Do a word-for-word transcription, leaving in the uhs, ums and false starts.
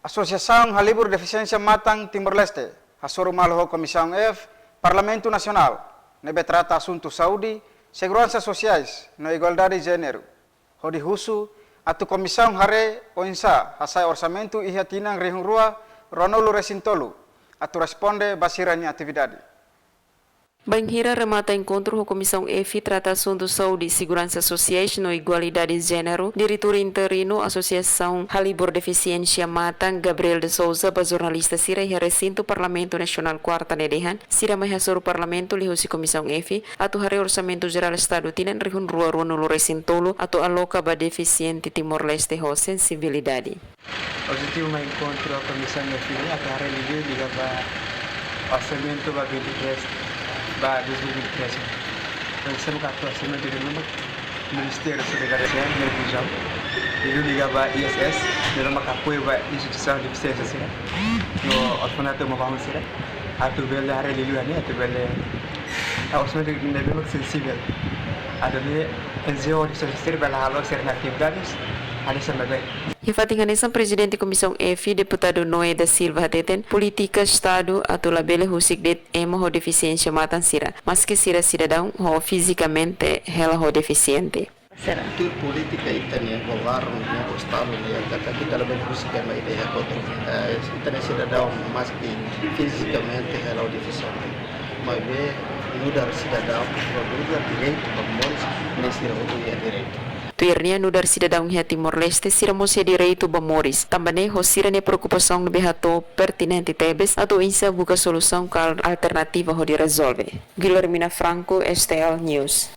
Asosiasaun Halibur Defisiénsia Matan Timor-Leste hasoru malu ho Komisaun F Parlamentu Nasionál ne'ebé trata asuntu saúde, seguransa sosiais no igualdade jéneru, hodi husu atu komisaun haree oinsá hasa'e orsamentu iha tinan rihun rua ruanulu resin tolu atu responde ba sira-nia atividade. Bainhira remata enkontru ho Komisaun F trata asuntu saúde, seguransa sosiais no igualdade jéneru, Diretór Interinu Asosiasaun Halibur Defisiénsia Matan, Gabriel de Souza, ba jornalista sira iha resintu Parlamentu Nasionál Kuarta ne'e dehan, sira mai hasoru Parlamentu liuhusi Komisaun F atu haree Orsamentu Jerál Estadu tinan rihun rua ruanulu resin tolu atu aloka ba defisiente Timor-Leste ho sensibilidade. Objetivu mai enkontru Komisaun F ne'e atu haree liuliu liga ba orsamentu ba vinte e três, ba dois mil e vinte e três. Entaun, sira mak atu orsamentu de numa Ministériu Solidariedade no Inkluzaun, liuliu liga ba I S S, de numa apoiu ba instituisaun defisiénsia sira no orfanatu Mabahun sira. Atu bele haree liuliu ne'e, atu bele, ah, orsamentu ne'ebé mak sensivel. Atu bele N G O defisiénsia sira bele halo sira-nia atividades, hanesan ne'ebé. Iha fatin hanesan, Prezidente Komisaun F, Deputadu Noé da Silva hateten, polítika Estadu atu labele husik de'it ema ho defisiénsia matan sira, maski sira sidadaun ho fizikamente hela ho defisiente. Sira. Tuir polítika ita-nia governu, nia Estadu, nia kata ita labele husik ema ida iha kota, eh, ita-nia sidadaun maski fizikamente hela ho defisiénsia. Maibé nu'udar sidadaun, nu'udar direitu ba moris, ne'e sira hotu iha direitu. Tuir nia, nu'udar sidadaun iha Timor-Leste, sira mós iha direitu ba moris. Tanba ne'e, ho sira-nia preokupasaun ne'ebé hato'o pertinente tebes, atu oinsá buka solusaun ka alternativa hodi rezolve. Guilhermina Franco, S T L News.